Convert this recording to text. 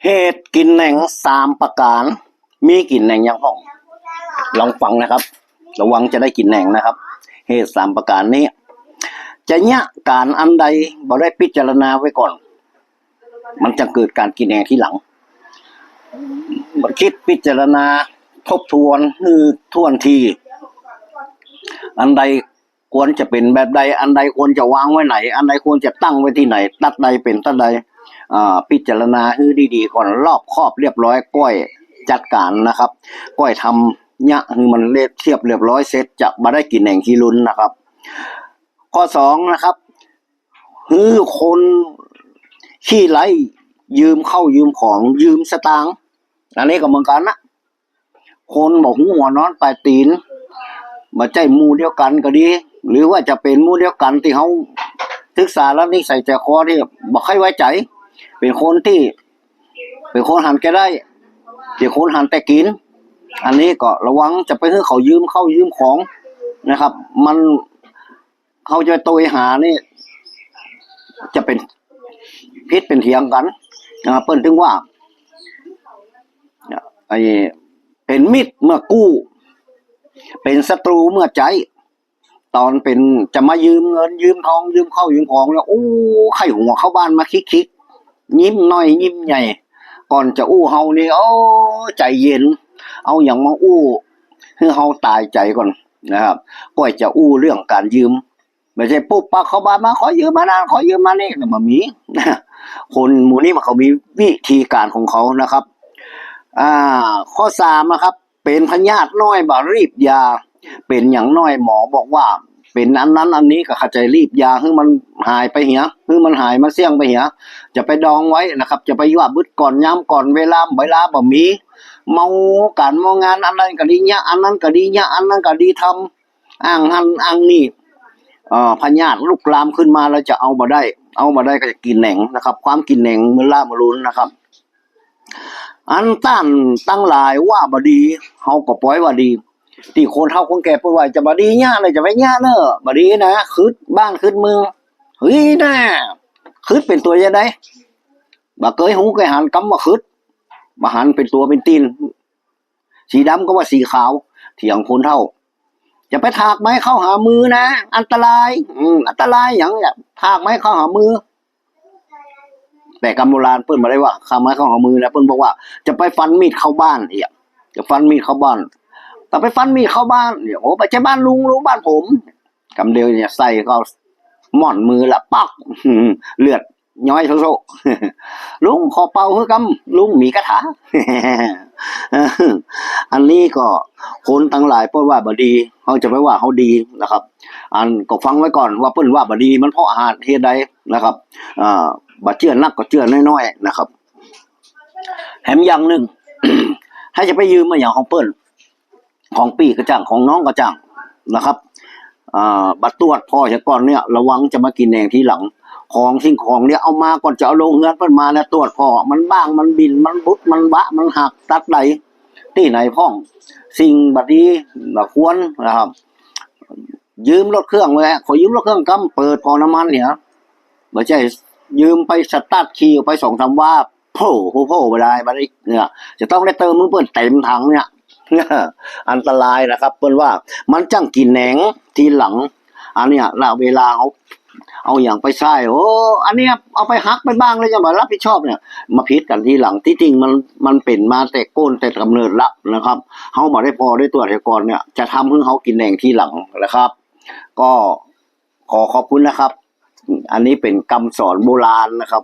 ເຫດກິນແໜງສາມປະການ ມີກິນແໜງຫຍັງພ້ອງ? ລອງຟັງນະຄັບ ລະວັງຈະໄດ້ກິນແໜງນະຄັບ. ເຫດສາມປະການນີ້ ຈະຍະການອັນໃດບໍ່ໄດ້ພິຈາລະນາໄວ້ກ່ອນ ມັນຈະເກີດການກິນແໜງທີຫຼັງ. ຄິດພິຈາລະນາທົບທວນໃຫ້ຖ້ວນທີ ອັນໃດຄວນຈະເປັນແບບໃດ ອັນໃດຄວນຈະວາງໄວ້ໃນ ອັນໃດຄວນຈະຕັ້ງໄວ້ທີ່ໃນ ຕັດໃດເປັນຕັດໃດ ອາ ພິຈາລະນາໃຫ້ດີໆກ່ອນ ລອບຄອບລຽບຮ້ອຍ ກ້ອຍຈັດການນະຄັບ ກ້ອຍທຳຍະໃຫ້ມັນລຽບ ລຽບຮ້ອຍເສັດ ຈະບໍ່ໄດ້ກິນແໜງຂີ້ລຸນນະຄັບ. ຂໍ້ສອງນະຄັບ ຄືຄົນຂີ້ໄລ່ຢືມເຂົ້າຢືມຂອງ ຢືມສະຕາງ ອັນນີ້ກໍເໝືອນກັນນະ ຄົນບໍ່ຮູ້ຫົວນອນປາຍຕີນ ບໍ່ໃຊ້ໝູ່ດຽວກັນກໍດີ ຫຼືວ່າຈະເປັນໝູ່ດຽວກັນທີ່ເຮົາສຶກສາລະນິໄສໃຈຄໍທີ່ບໍ່ຄ່ອຍໄວ້ໃຈ ເປັນຄົນທີ່ ເປັນຄົນຫັນແກ່ໄດ້ ເປັນຄົນຫັນແຕ່ກິນ ອັນນີ້ກໍລະວັງຈະໄປໃຫ້ເຂົາຢືມເຂົ້າຢືມຂອງນະຄັບ ມັນ ເຮົາຈະໂຕຍຫານີ້ ຈະເປັນຜິດເປັນຖຽງກັນ ອາ ເພິ່ນເຖິງວ່າ ໄອ້ ເປັນມິດເມື່ອກູ້ ເປັນສັດຕູເມື່ອໃຈ. ຕອນເປັນຈະມາຢືມເງິນ ຢືມທອງ ຢືມເຂົ້າຢືມຂອງແລ້ວ ໂອ້ ໄຂ້ຫົວເຂົ້າບ້ານມາຄິກໆ ຍິ້ມນ້ອຍຍິ້ມໃຫຍ່ ກ່ອນຈະອູ້ເຮົານີ້ ໂອ້ ໃຈເຢັນ ເອົາຫຍັງມາອູ້ໃຫ້ເຮົາຕາຍໃຈກ່ອນນະຄັບ ກ່ອຍຈະອູ້ເລື່ອງການຢືມ. ບໍ່ໃຊ່ປຸບປັບເຂົ້າບ້ານມາ ຂໍຢືມອັນນັ້ນ ຂໍຢືມອັນນີ້ ມັນບໍ່ມີ. ຄົນໝູ່ນີ້ມັນກໍມີວິທີການຂອງເຂົານະຄັບ. ອາ ຂໍ້ສາມນະຄັບ ເປັນພະຍາດນ້ອຍບໍ່ລີບຢາ ເປັນຫຍັງນ້ອຍ ໝໍບອກວ່າເປັນອັນນັ້ນອັນນີ້ ກໍເຂົ້າໃຈ ລີບຢາໃຫ້ມັນຫາຍໄປເຫຍ ໃຫ້ມັນຫາຍ ມັນສ່ຽງໄປເຫຍ ຈະໄປດອງໄວ້ນະຄັບ ຈະໄປຢວບບຶດກ່ອນຍາມກ່ອນເວລາ ເວລາບໍ່ມີ ເມົາການເມົາງານ ອັນນັ້ນກໍດີຍະ ອັນນັ້ນກໍດີຍະ ອັນນັ້ນກໍດີທຳ ອ້າງຫັ້ນອ້າງນີ້ ເອີ ພະຍາດລຸກລາມຂຶ້ນມາແລ້ວຈະເອົາບໍ່ໄດ້ ເອົາບໍ່ໄດ້ກໍຈະກິນແໜງນະຄັບ ຄວາມກິນແໜງມື້ລ້າມື້ລຸນນະຄັບ. ອັນທ່ານທັງຫຼາຍວ່າບໍ່ດີ ເຮົາກໍປ່ອຍວ່າດີ ທີ່ຄົນເຖົ້າຄົນແກ່ເພິ່ນວ່າ ຈະບໍ່ດີຍະເນີ ຈະໄປຍະເນີ ບໍ່ດີນະ ຄຶດບ້ານຄຶດເມືອງ ເຮີ້ຍນາ ຄຶດເປັນຕົວຈັ່ງໃດ ບໍ່ເຄີຍຮູ້ເຄີຍຫັນຄຳວ່າຄຶດ ບໍ່ຫັນເປັນຕົວເປັນຕີນ ສີດຳກໍວ່າສີຂາວ ຖຽງຄົນເຖົ້າ ຢ່າໄປຖາກໄມ້ເຂົ້າຫາມືນະ ອັນຕະລາຍ ອືມ ອັນຕະລາຍຫຍັງ ຖາກໄມ້ເຂົ້າຫາມື. ແຕ່ກຳໂບລານເພິ່ນບໍ່ໄດ້ວ່າຖາກໄມ້ເຂົ້າຫາມືນະ ເພິ່ນບອກວ່າຈະໄປຟັນມີດເຂົ້າບ້ານ ອີ່ຫຍັງ ຈະຟັນມີດເຂົ້າບ້ານ ຖ້າໄປຟັນມີດເຂົ້າບ້ານ ໂອ້ ບໍ່ໃຊ່ບ້ານລຸງ ລຸງ ບ້ານຜົມ ກຳດຽວນີ້ໃສ່ເຂົ້າໝ້ອນມືລະປັກ ເລືອດ ຍ້ອຍໂຊໆ ລຸງຂໍເປົ່າຄືກຳ ລຸງມີຄາຖາ ອັນນີ້ກໍຄົນທັງຫຼາຍເພິ່ນວ່າບໍ່ດີ ເຮົາຈະໄປວ່າເຮົາດີນະຄັບ ອັນກໍຟັງໄວ້ກ່ອນວ່າເພິ່ນວ່າບໍ່ດີ ມັນເພາະຫາດເຫດໃດນະຄັບ ອາ ບໍ່ເຈື່ອໜັກກໍເຈື່ອນ້ອຍໆນະຄັບ. ແຖມຢ່າງໜຶ່ງ ໃຜຈະໄປຢືມມາຫຍັງຂອງເພິ່ນ ຂອງປີ້ກະຈັ່ງ ຂອງນ້ອງກະຈັ່ງນະຄັບ ອາ ບັດຕວດພໍ້ຊະກ່ອນເນຍ ລະວັງຈະມາກິນແໜງທີຫຼັງ ຂອງສິ່ງຂອງເນຍ ເອົາມາກ່ອນຈະເອົາລົງເຮືອນເພິ່ນມາເນຍ ຕວດພໍ້ ມັນບ້າງ ມັນບິນ ມັນບຸດ ມັນຫວະ ມັນຫັກ ຕັດໄດ້ທີ່ໃນພ້ອງ ສິ່ງບໍ່ດີບໍ່ຄວນນະຄັບ ຢືມລົດເຄື່ອງແຫຼະ ຂໍຢືມລົດເຄື່ອງກຳ ເປີດທໍ່ນ້ຳມັນເນຍ ບໍ່ໃຊ່ຢືມໄປສະຕາດຂີ່ໄປສອງສາມວາ ໂພ ໂພ ໂພ ບໍ່ໄດ້ ບໍ່ໄດ້ເນຍ ຈະຕ້ອງໄດ້ເຕີມໃຫ້ເພິ່ນເຕັມຖັງເນຍ ອັນຕະລາຍນະຄັບ ເພິ່ນວ່າມັນຈັ່ງກິນແໜງທີຫຼັງ ອັນເນຍລະເວລາເຮົາເອົາຫຍັງໄປໃຊ້ ໂອ້ ອັນເນຍເອົາໄປຫັກໄປບ້າງແລ້ວຍັງບໍ່ຮັບຜິດຊອບເນຍ ມາຜິດກັນທີຫຼັງ ທີ່ຈິງມັນ ມັນເປັນມາແຕ່ໂກ້ນແຕ່ກຳເນີດລະນະຄັບ ເຮົາບໍ່ໄດ້ພໍໄດ້ຕວດໃຫ້ກ່ອນເນຍ ຈະທຳໃຫ້ເຮົາກິນແໜງທີຫຼັງນະຄັບ ກໍ ຂໍຂອບຄຸນນະຄັບ ອັນນີ້ເປັນຄຳສອນໂບລານນະຄັບ